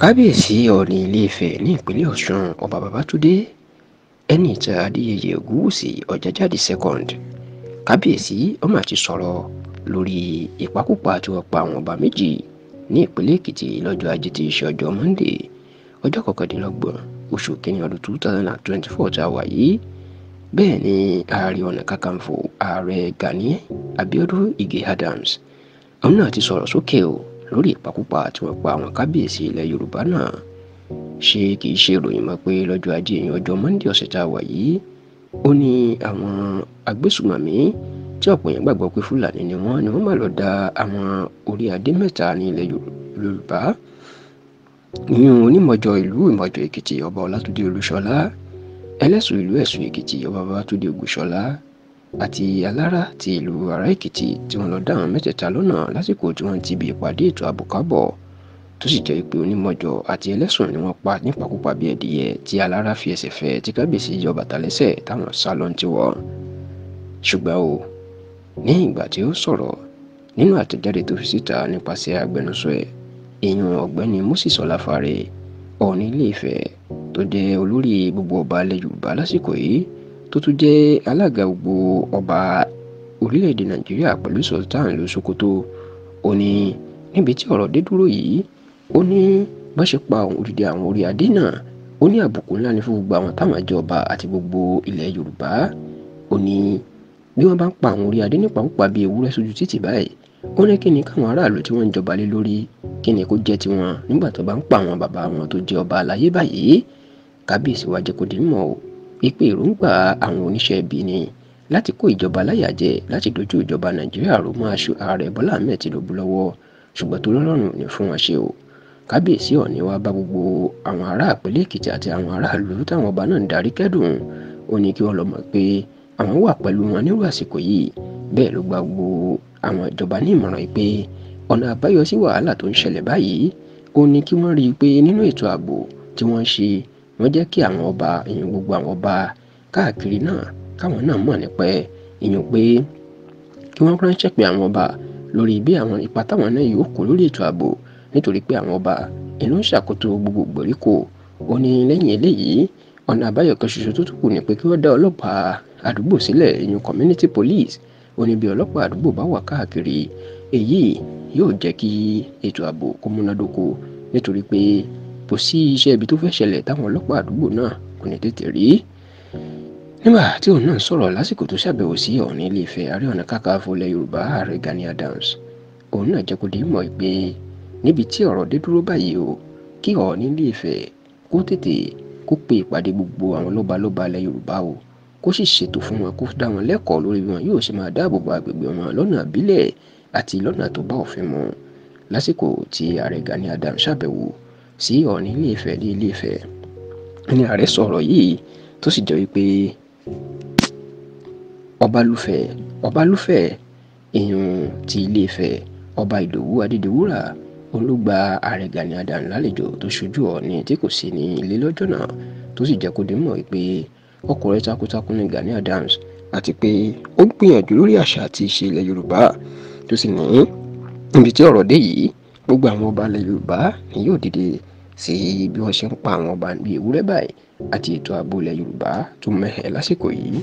Kábíyèsí Ọọ̀ni Ilé-Ifẹ̀ ní ìpínlẹ̀ Ọ̀ṣun, Ọba Babátúndé Ẹniìtàn Adéyẹyè Ògúnwùsì Ọ̀jájá II. Kábíyèsí ó mà ti sọ̀rọ̀ lórí ìpakúpa tí wọ́n pa àwọn ọba méjì ní ìpínlẹ̀ Èkìtì lọ́jọ́ Ajé tí í ṣe ọjọ́ Monday, ọjọ́ 29 oṣù kínní ọdún 2024 tá a wà yìí. Bẹ́ẹ̀ ni Ààrẹ Ọ̀nà Kakanfò Ààrẹ Gani Abiodun Ige Adams òun náà ti sọ̀rọ̀ sókè o lórí ìpakúpa tí wọ́n pa àwọn kábíyèsí ilẹ̀ Yorùbá náà. Ṣé kìí ṣe ìròyìn mọ́ pé lọ́jọ́ Ajé ìyẹn ọjọ́ Monday ọ̀sẹ̀ tá a wà yìí, ó ní àwọn agbésùmọ̀mí tí ọ̀pọ̀ èèyàn gbàgbọ́ pé Fúlàní ni wọ́n máa lọ da àwọn orí adé mẹ́ta ní ilẹ̀ Yorùbá. Ìyún onímọ̀jọ ìlú Ìmọ̀jọ Èkìtì Ọba Ọlátúndé Olúṣọlá, Ẹlẹ́sùn ìlú Ẹ̀sùn Èkìtì Ọba Babátúndé Ògúnṣọlá àti Alára ti ìlú Àrá Èkìtì tí wọ́n lọ dá àwọn mẹ́tẹ̀ẹ̀ta lọ́nà lásìkò tí wọ́n ti ibi ìpàdé ètò ààbò kábọ̀, tó sì jẹ́ pé onímọ̀jọ àti Ẹlẹ́sùn ni wọ́n pa nípakúpa bí ẹdìyẹ tí Alára fi ẹsẹ̀ fẹ́ tí kábíyèsí yọ bàtà lẹ́sẹ̀ táwọn sá lọ ti wọ̀. Ṣùgbọ́n o, ní ìgbà tí ó sọ̀rọ̀ nínú àtẹ̀jáde tó fi síta nípasẹ̀ agbẹnusọ ẹ̀, ìyún ọ̀gbẹ́ni Moses Ọláfárè, Ọọ̀ni Ilé-Ifẹ̀ tó jẹ́ olórí gbogbo ọba ilẹ̀ Yorùbá lásìkò yìí, tó tún jẹ́ alága gbogbo ọba orílẹ̀-èdè Nàìjíríà pẹ̀lú Sultan ìlú Sokoto, ó ní níbi tí ọ̀rọ̀ dé dúró yìí, ó ní bá ṣe pa odidi àwọn orí adé náà, ó ní àbùkù ńlá ní fún gbogbo àwọn táwọn jẹ́ ọba àti gbogbo ilẹ̀ Yorùbá. Ó ní bí wọ́n bá ń pa àwọn orí adé nípakúpa bíi ewúrẹ́ sójú títì báyìí, ó ní kí ni káwọn aráàlú tí wọ́n ń jọba lé lórí, kí ni kó jẹ́ tiwọn nígbà tó bá ń pa àwọn bàbá wọn tó jẹ́ ọba aláyé báyìí. Kábíyèsí wa jẹ́ kó di mímọ̀ o wípé èròǹgbà àwọn oníṣẹ́ ibi ni láti kó ìjọba láyà jẹ, láti dojú ìjọba Nàìjíríà rú mọ́ aṣọ ààrẹ Bọ́lá Ahmed Tinubu lọ́wọ́, ṣùgbọ́n tó lọ́rùn ní fún wọn ṣe o. Kábíyèsí Ọọ̀ni wá bá gbogbo àwọn ará ìpínlẹ̀ Èkìtì àti àwọn aráàlú táwọn ọba náà ń darí kẹ́dùn. Ó ní kí wọ́n lọ mọ̀ pé àwọn wà pẹ̀lú wọn nírú àsìkò yìí. Bẹ́ẹ̀ ló gba gbogbo àwọn ìjọba ní ìmọ̀ràn yìí pé ọ̀nà àbáyọ sí wàhálà tó ń ṣẹlẹ̀ báyìí, ó ní kí wọ́n rí i pé nínú ètò ààbò tí wọ́n ń ṣe, wọ́n jẹ́ kí àwọn ọba, ìyẹn gbogbo àwọn ọba káàkiri náà, káwọn náà mọ̀ nípa ẹ̀, ìyẹn pé kí wọ́n ránṣẹ́ pé àwọn ọba lórí bí àwọn ipa táwọn náà yóò kó lórí ètò ààbò, nítorí pé àwọn ọba ìlú ń ṣàkóso gbogbo ìgbèríko. Ó ní lẹ́yìn eléyìí, ọ̀nà àbáyọ kan ṣoṣo tó tún kù ni pé kí wọ́n dá ọlọ́pàá àdúgbò sílẹ̀, ìyẹn community police. Ó ní bí ọlọ́pàá àdúgbò bá wà káàkiri, èyí yóò jẹ́ kí ètò ààbò kó múnádóko, nítorí pé kò sí iṣẹ́ ibi tó fẹ́ ṣẹlẹ̀ táwọn ọlọ́pàá àdúgbò náà kò ní tètè rí. Nígbà tí òun náà sọ̀rọ̀ lásìkò tó ṣàbẹ̀wò sí Ọọ̀ni Ilé-Ifẹ̀, Ààrẹ Ọ̀nà Kakanfò ilẹ̀ Yorùbá Ààrẹ Gani Adams, òun náà jẹ́ kó di mọ̀ pé níbi tí ọ̀rọ̀ dé dúró báyìí o, kí Ọọ̀ni Ilé-Ifẹ̀ kó tètè kó pe ìpàdé gbogbo àwọn lọ́balọ́ba ilẹ̀ Yorùbá o, kó sì ṣètò fún wọn, kó dá wọn lẹ́kọ̀ọ́ lórí bí wọn yóò ṣe máa dáàbò bo agbègbè wọn lọ́nà ìbílẹ̀ àti lọ́nà tó bá òfin mu. Lásìkò tí Ààrẹ Gani Adams ṣàbẹ̀wò sí Ọọ̀ni Ilé-Ifẹ̀ ní Ilé-Ifẹ̀ ní ààrẹ sọ̀rọ̀ yìí, tó sì jẹ́ wípé Ọbalúfẹ̀ ìyún ti Ilé-Ifẹ̀, Ọba Ìdòwú Adédìwúrà olùgbà Ààrẹ Gani Adams lálejò tó ṣojú Ọọ̀ni tí kò sí ní ilé lọ́jọ́ náà, tó sì jẹ́ kó di mọ̀ wípé ọkùnrin takuntakun ni Gani Adams àti pé ó gbìyànjú lórí àṣà àti ìṣe ilẹ̀ Yorùbá, tó sì ní níbi tí ọ̀rọ̀ dé yìí, gbogbo àwọn ọba ilẹ̀ Yorùbá ni yóò dìde sí bí wọ́n ṣe ń pa àwọn ọba bíi ewúrẹ́ báyìí àti ètò ààbò ilẹ̀ Yorùbá tó mẹ́hẹ̀ lásìkò yìí.